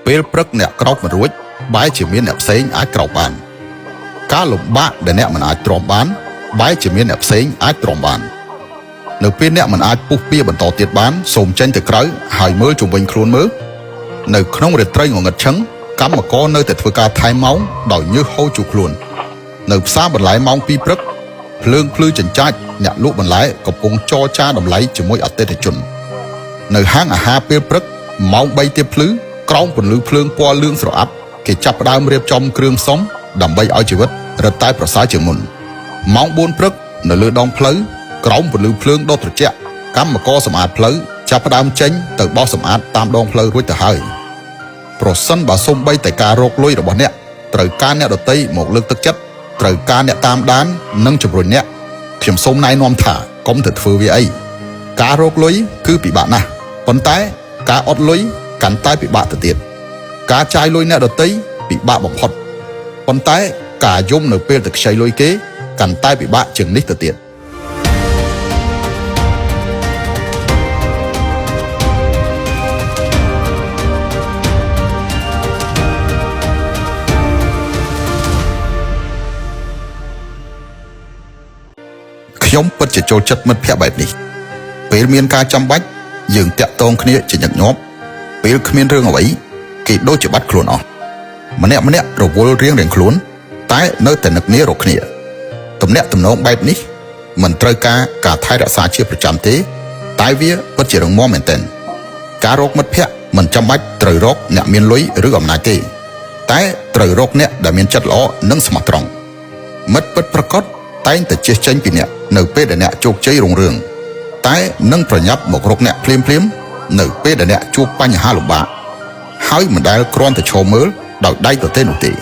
ពេលព្រឹកអ្នកក្រោកមិនរួចបែរជាមានអ្នកផ្សេងអាចក្រោកបាន ការលំបាកដែលអ្នកមិនអាចទ្រាំបានបែរជាមានអ្នកផ្សេងអាចទ្រាំបាននៅពេលអ្នកមិនអាចពុះពៀបន្តទៀតបានសូមចេញទៅក្រៅហើយមើលជុំវិញខ្លួនមើលនៅក្នុងរាត្រីងងឹតឈឹងកម្មករនៅតែធ្វើការថែមម៉ោងដោយញើសហូរជូរខ្លួននៅផ្សារបន្លែម៉ោង2ព្រឹកភ្លើងភ្លឺចិញ្ចាចអ្នកលក់បន្លែកំពុងចរចាតម្លៃជាមួយអតិថិជននៅហាងអាហារពេលព្រឹកម៉ោង3ទៀបភ្លឺក្រោមពន្លឺភ្លើងពណ៌លឿងស្រអាប់គេចាប់ផ្ដើមរៀបចំគ្រឿងផ្សំដើម្បីឲ្យជីវិតរឹតតែប្រសើរជាងមុនម៉ោង4ព្រឹកនៅលើដងផ្លូវក្រោមពន្លឺភ្លើងដ៏ត្រជាក់កម្មករសម្អាតផ្លូវចាប់ផ្ដើមចេញទៅបោសសម្អាតតាមដងផ្លូវរួចទៅហើយប្រសិនបើសូម្បីតែការរកលុយរបស់អ្នកត្រូវការអ្នកដទៃមកលើកទឹកចិត្តត្រូវការអ្នកតាមដាននិងជំរុញអ្នកខ្ញុំសូមណែនាំថាកុំទៅធ្វើវាអីការរកលុយគឺពិបាកណាស់ប៉ុន្តែការអត់លុយកាន់តែពិបាកទៅទៀតការចាយលុយអ្នកដទៃពិបាកបំផុតប៉ុន្តែការយំនៅពេលទៅខ្ចីលុយគេកាន់តែពិបាកជាងនេះទៅទៀតខ្ញុំពិតជាចូលចិត្តមិត្តភក្តិបែបនេះពេលមានការចាំបាច់យើងតាក់ទងគ្នាជាញឹកញាប់ពេលគ្មានរឿងអ្វីគេដូចជាបាត់ខ្លួនអស់ម្នាក់ម្នាក់រវល់រៀងៗខ្លួនតែនៅតែនឹកនារកគ្នាទំនាក់ទំនងបែបនេះមិនត្រូវការការថែរក្សាជាប្រចាំទេតែវាពិតជារឹងមាំមែនទែនការរកមិត្តភក្តិមិនចាំបាច់ត្រូវរកអ្នកមានលុយឬអំណាចទេតែត្រូវរកអ្នកដែលមានចិត្តល្អនិងស្មោះត្រង់មិត្តពិតប្រាកដតែងតែជៀសចេញពីអ្នកនៅពេលដែលអ្នកជោគជ័យរុងរឿងតែនឹងប្រញាប់មករកអ្នកភ្លាមៗនៅពេលដែលអ្នកជួបបញ្ហាលំបាកហើយមិនដែលគ្រាន់តែឈរមើលដោយដៃទទេនោះទេ។